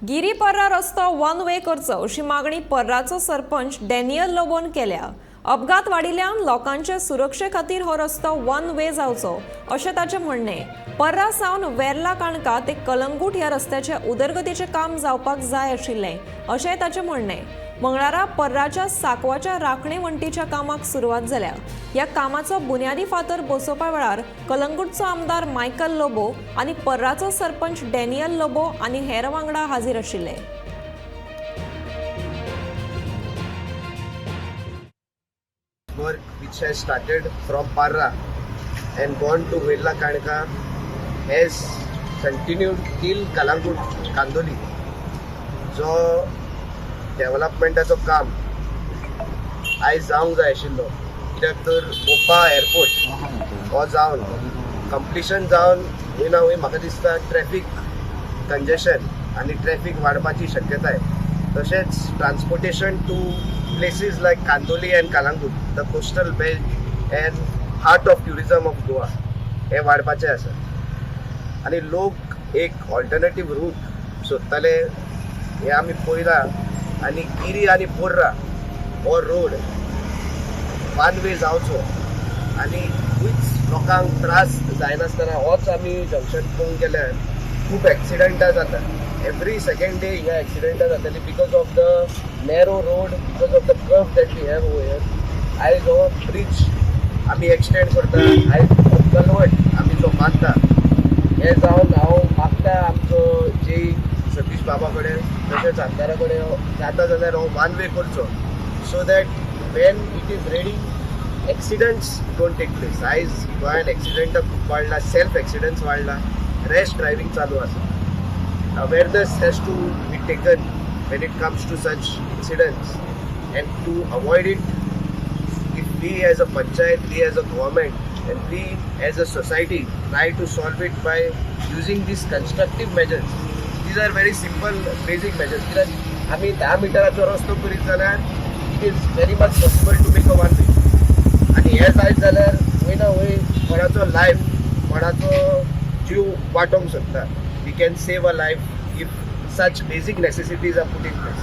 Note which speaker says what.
Speaker 1: गिरी पर्रा रस्तो one way करचो अशी मागणी पर्राचो सरपंच डॅनियल लोबोन केल्या. अपघात वाडिल्ल्यान लोकांचे सुरक्षे खातीर हो रस्तो वन वे जावचो अशें ताचें म्हणणें. पर्रा सावन वेर्ला काणका ते कलंगूट ह्या रस्त्याचे उदरगतीचें काम जावपाक जाय आशिल्लें अशेंय ताचें म्हणणें. मंगळारा पर्राच्या साकवाच्या राखणे वण्टीच्या कामाक सुरवात जाल्या. ह्या कामाचो बुन्यादी फातर बसोवपा वेळार कलंगूटचो आमदार मायकल लोबो आनी पर्राचो सरपंच डॅनियल लोबो आनी हेर वांगडा हाजीर आशिल्ले.
Speaker 2: Work which has started from Parra and gone to Vella Kanka has continued till Kalangut, Kandoli. जो डेव्हलपमेंटाचो काम आयज जावंक जाय आशिल्लो, कित्याक तर मोपा एअरपोर्ट हो जावन कंप्लिशन जावन खंय ना खंय म्हाका दिसता ट्रॅफीक कंजेशन आनी ट्रॅफीक वाडपाची शक्यताय, तशेंच transportation to places like Candolim and Calangute, the coastal belt and heart of tourism of Goa, हें वाडपाचें आसा आनी लोक एक ऑल्टरनेटीव रूट सोदताले हें आमी पळयलां. आनी गिरी आनी पोर्रा हो रोड वन वे जावचो आनी खंयच लोकांक त्रास जायनासतना. होच आमी जंक्शन पळोवंक गेल्यार खूब एक्सिडंटां जाता. एवरी सेकंड डे हिंगा एक्सिडंटां जाताली because of the narrow road, because of the curve that we have over here. आयज हो ब्रिज आमी एक्सटेंड करता, आयज हो कलवट आमी जो बांदता, हे जावन हांव मागता आमचो जे सतीश बाबा कडेन तशेंच आमदारा कडेन, जाता जाल्यार हो वन वे करचो so that when it is ready, accidents don't take place. आयज गोंयांत एक्सिडंटां खूब वाडला, सेल्फ एक्सिडंट्स वाडला, रॅश ड्रायव्हिंग चालू आसा. Awareness has to be taken when it comes to such incidents, and to avoid it, if we as a panchayat, we as a government, and we as a society try to solve it by using these constructive measures. These are very simple, basic measures. कित्याक आमी 10 मिटराचो रस्तो करीत जाल्यार it is very much possible to make a one way. आनी हें जायत जाल्यार खंय ना खंय कोणाचो लायफ, कोणाचो जीव वाटोवंक शकता. We can save a life if such basic necessities are put in place.